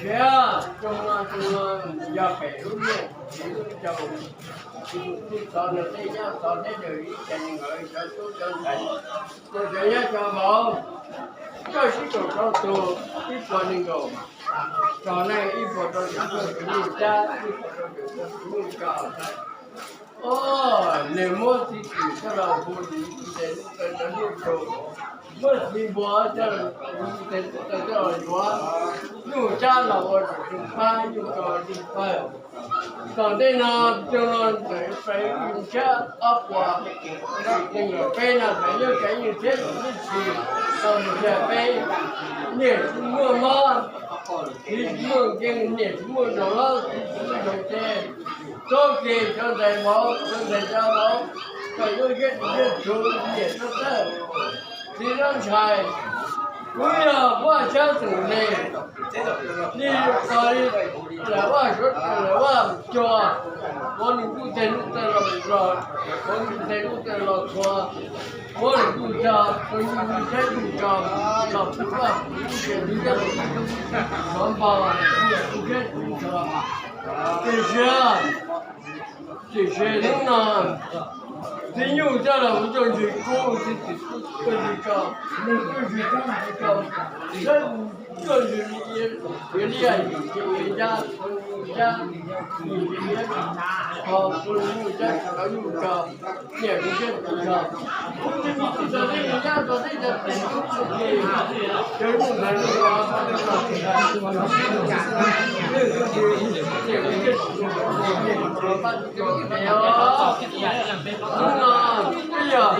Tiam sis tsoom no tsoom no yog pem lub ntiaj teb lub caum, txog nws tej nyab txog tej ntawd ib txhia neeg nkawd cov tub cov ntxhais, cov nyab cov vauv, koj sib koom rau tug ib puas nees nkaum, tog neej ib puas rau tus nyuj cab, ib puas rau tus nyuj cab. Os, nws muab txiv twm coj los hu li tes lub taw cov nyuj tug, muab txiv npua coj los hu li tes lub taw coj los yuav, nyuj cab los ua tus tswv pab, nyuj tso tswv pawg. Tom ntej no, cov no ntawm fais yus tshiab ob puas nees nkaum peb no ntawd yog kev yus tshiab tus tib si, tau mus xya peb, niam tsis muaj mob, txiv tsis muaj nkeeg, niam tsis muaj nraug hlob, txiv tsis muaj nraug ceg. Txoj kev cov ntxhais vauv, cov ntxhais cov vauv, kom yuav siab tus siab tshua, niam txhob txhawj, txiv txhob ntshai. Kuv yog Vaj Tshab Xeem Lis, li txog li lawm Vaj Suav, lawm Vaj Cua, muab nws ntuj teg lub taw los los, muab nws teg lub taw los txhua, muab nws ntuj tso, tus nyuj saib ntuj tso, los pub Vaj Pum lub tsev ntiab, nov npog, ntuj saib ntuj tso. Tiam sis, tiam sis hnub no, txiv nyuj coj los ua coj ntsis kub, txiv twm coj ntsis tso, nws coj ntsis kub ntsis tso, saib coj ntsis li, li yam yus txiv nyab, nyuj nyab, nyuj nyab, nyuj nyab, nyuj nyab, nyuj nyab, Hnub no twb yog,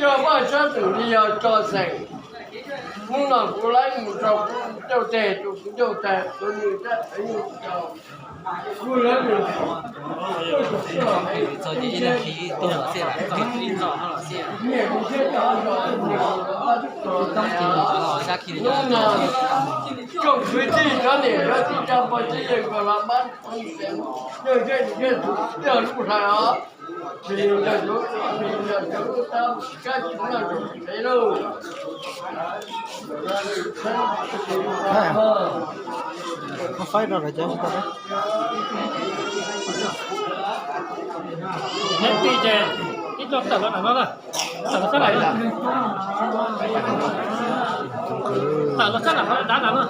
yog Vaj Tsab Xeem Lis yog tso xeem. Hnub no kuv laib mus rau kuv ncauj teg, rau kuv ncauj teg, kuv nws tab nyuj rau kuv lawv nws. Txog ces ib leeg khi ib tug los xij lawm, nyiam kuv thiab cov hnub no tsoom kwv tij cov niam cov txiv cov pog cov yawg kom los pab nrog nrog tus yog lub hlais os. Tsis yog cov, tsis yog cov lub tab kab tsis noj tsis tsev lauj. Faib rau lawv cov tsis tau. Neb tij ces ib co tawm los nram no na. Tawm los sab nram, tawm los sab nram qhov dav nram no.